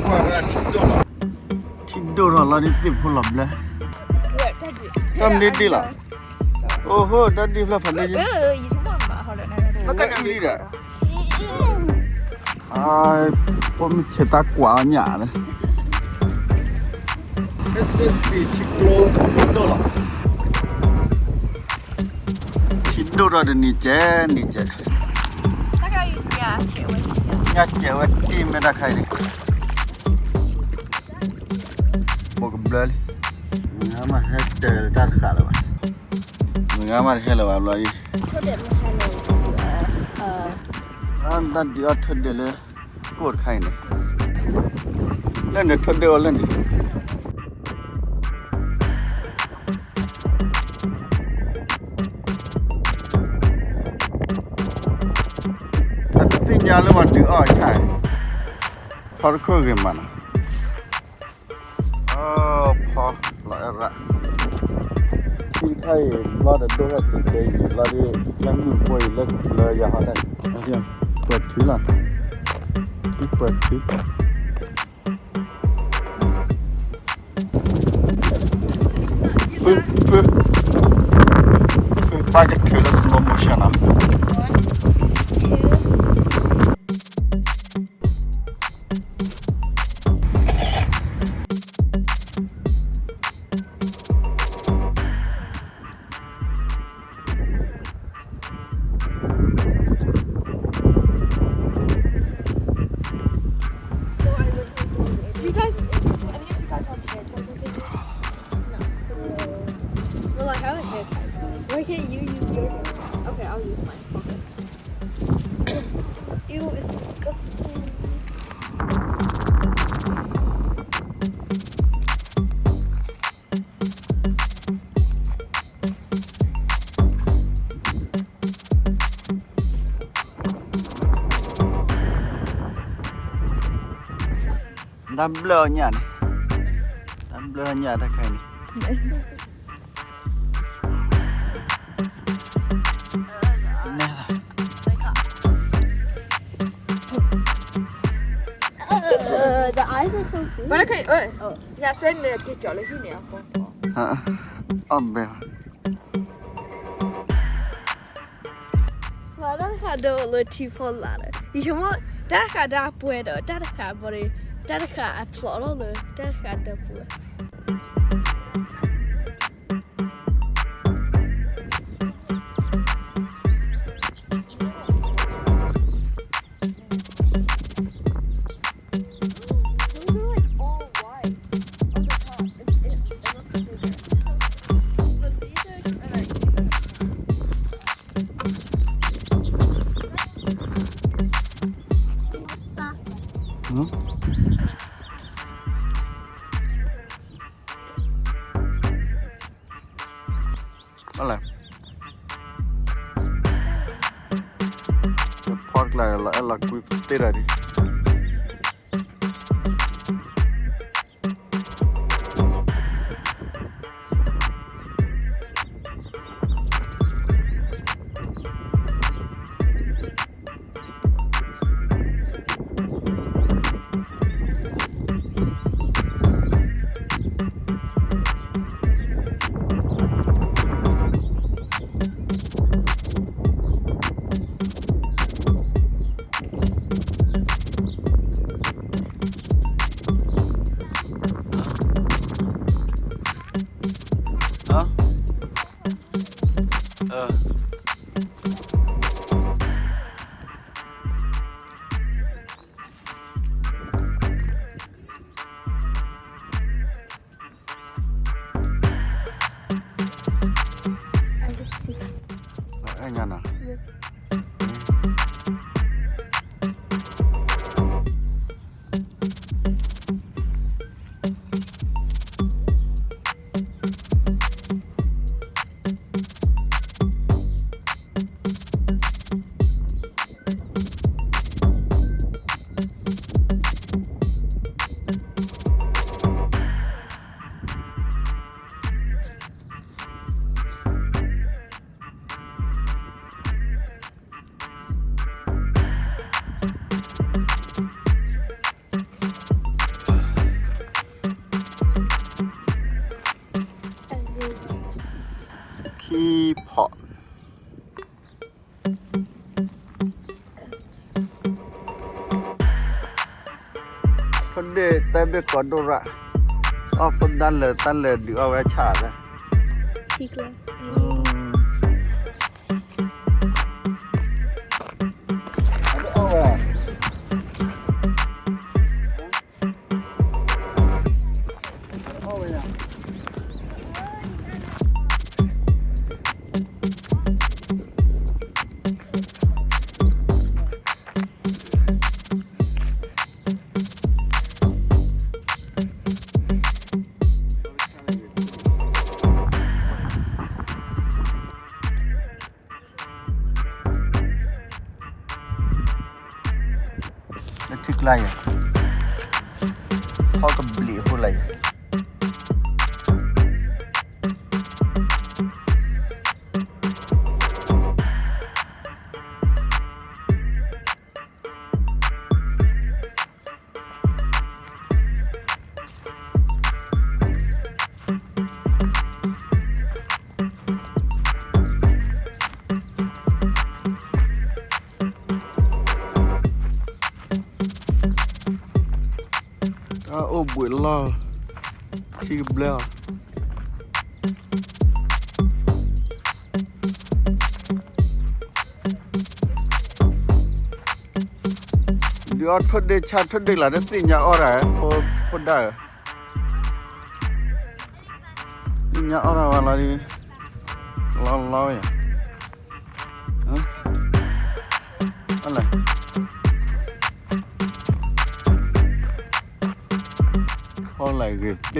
ထံဒိၣ်ထီၣ်လီၤဒ်သ့ၣ်ဖိလီၤဘျၢ, တၢ်မနုၤဒ့ၣ်လီၤ, အိၣ်ဟိ တၢ်ဒ့ၣ်ဖျၢၣ်ဖးဒိၣ်ယဲ, အံၤဒီး ပိာ်မုၣ်ဆဲးတၢ်ကွၢ်အီၤညၣ်လၢ ထံဒိၣ်လီၤ, ထံဒိၣ်ထီၣ်တနံၤကဲးနံၤကဲး, ညၣ်ကဲးဝဲတ့ၢ်မ့ၢ်တၢ်ခါအံၤန့ၣ်, ပိာ်ကဘျၢလံ, မ့ၢ်မးဟဲတၢၤတၢ်တဃာ်လၢၤဘၣ်, မ့ၢ်မးတဟဲလၢၤဘၣ်ဘျီအံၤ, တၢ်ဒုးအီၣ်ထၢဒဲးလၢ ကိၣ်တခါအံၤန့ၣ်, လၢန့ၣ်ထၢဒဲးအီၤလၢန့ၣ် တသ့ၣ်ညါလၢပှၤဒုးအီၣ်ဆၣ်, ဖီတခိၣ်ဂ့ၤမးနီၤ, ဖီလီၤအဲၣ်ရၣ်, ထံတခါအံၤ ဘျီတဒိၣ်ထီၣ်ကဲကဲအံၤ လီၤဒ် လၢမုၢ်ဘိအံၤလၢကဘျၢယၤဟီဒၣ်, ပၢၢ်ထံလီၤ, ထံပၢၢ်ထံ ဖု ဖု ဖုပၢ်ကထုးလၢ slow motion နီၤ, Well, I have a haircut. Why can't you use your hair? Okay, I'll use mine. Focus. Ew, it's disgusting. တၢ်ဘျၢအီၣ်ညၣ်န့ၣ်, တၢ်ဘျၢအီၣ်ညၣ်တၢ်ခဲအံၤန့ၣ်, နဲ, the eyes are so big. ညၣ်စဲန့ၣ်က့ၤကၠီလၢဟံၣ်န့ၣ်အဃိ, အီၣ်ဘဲ တၢ်တဃာ်ဒၢလၢထံဖီလာ်ဒီး ယဆိကမိၣ် တၢ်တဃာ်ဒၢအပှဲၤဒီး တၢ်တဃာ်ဘီဒီး တၢ်တဃာ်အဖျိးလီၤလၢ တၢ်တဃာ်ဒၢပူၤ Those are, like, all white on the top. It, it, it looks like they did. But these are, are, like, these areဖီတကျါလီၤ အဲၣ်လီၤကွံသ့တၢ်ဒံး. ဒ့ၣ်တၢ်ဘ့ၣ်ကိးဒိၣ်ရၣ်, အီၣ်ဖိဒါလၢာ်တၢ်လၢာ်ဒုးအီၣ်ဝဲဆၣ်လၢ လၢထံကျါယၤ, ဟီၣ်ကဘျံးအဃိလၢယၤ. တၢ်အိၣ်ဘှံးလီၢ်, ထံကဘျၢအီၤ, ဒုးအီၣ်ထိၣ်ဒ့ၣ်ဆၣ်ထိၣ်ဒ့ၣ်လၢ် တသ့ၣ်ညါအီၣ်တၢ်ဧၢ, ဖိဒၣ်ဧၢ, သ့ၣ်ညါအီၣ်တၢ်ဝဲလီၤဒ်, လီၤလီၤယၤ, အလဲၣ်, ဖီ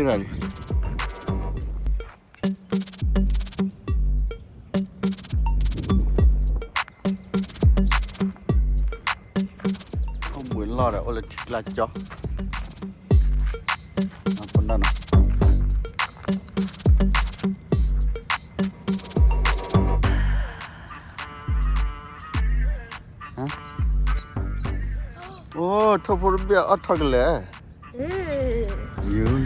လာ်ဂ့ၤတ့ၢ်တၢ်ဒ် အိၣ်ဘှံးလီၢ်ဒီး အိၣ်လၢထံကျါကၠီ, ဖိဒၣ်နီၤ, အိၣ် ထိၣ်ဖိတဘ့ၣ်အီၣ်ထီၣ်ကလဲာ် ယုၢ်,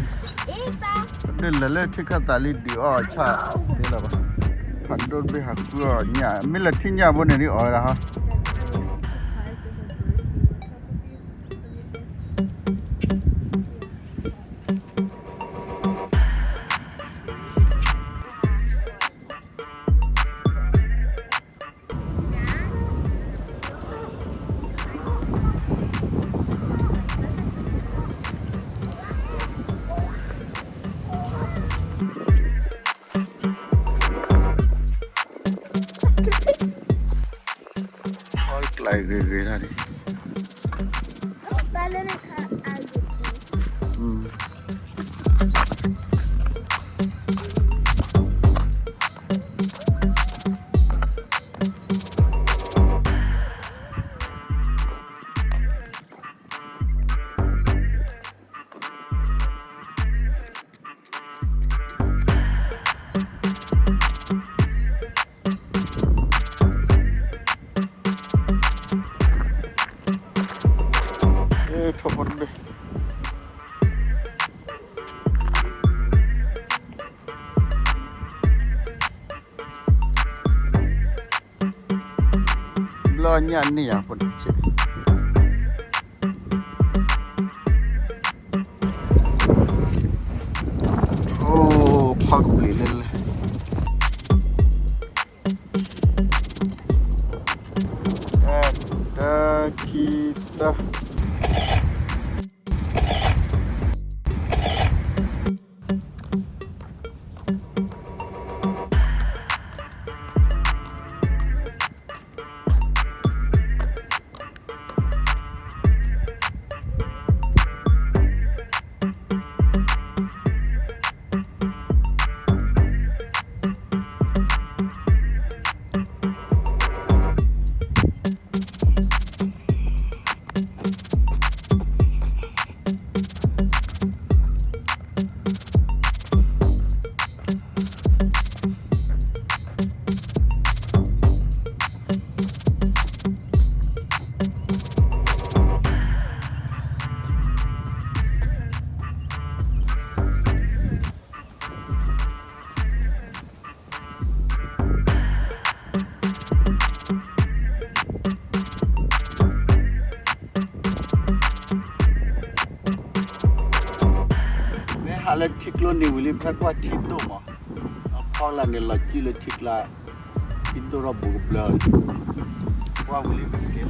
ဒ်လဲၤလၢထံခၣ်သးလံဒုးအီၣ်ဆၣ်သ့လီၤဘၣ်, ဖးဒိၣ်တဘ့ၣ်ဟးဃုအီၣ်ညၣ် မ့ၢ်လဲၤထံၣ်ညၣ်ဘိန့ၣ်ဒ်အီၣ်ဝဲဒၣ်ဟီ ကျဲဂ့ၤဂ့ၤဒၣ်န့ၣ်, ထိၣ်ဖိတဘ့ၣ် ဘျီညၣ်န့ၢ်ယၤဖိတဆ့, အိၣ်ဖီၣ်ကပျံၤလၢလၢ, တၢ်ခံတၢ် တၢ် ထံကျိန့ၣ်ဝံၤလံ ဖဲကွၢ်ထံဒိၣ်မး, အဖီလာ်န့ၣ်လီၤစုလၢထံကျါ, ထံဒိၣ်ထီၣ်ဘူးကဘျၢလံ, ကွၢ်ဝံၤလံ ပကတဲ,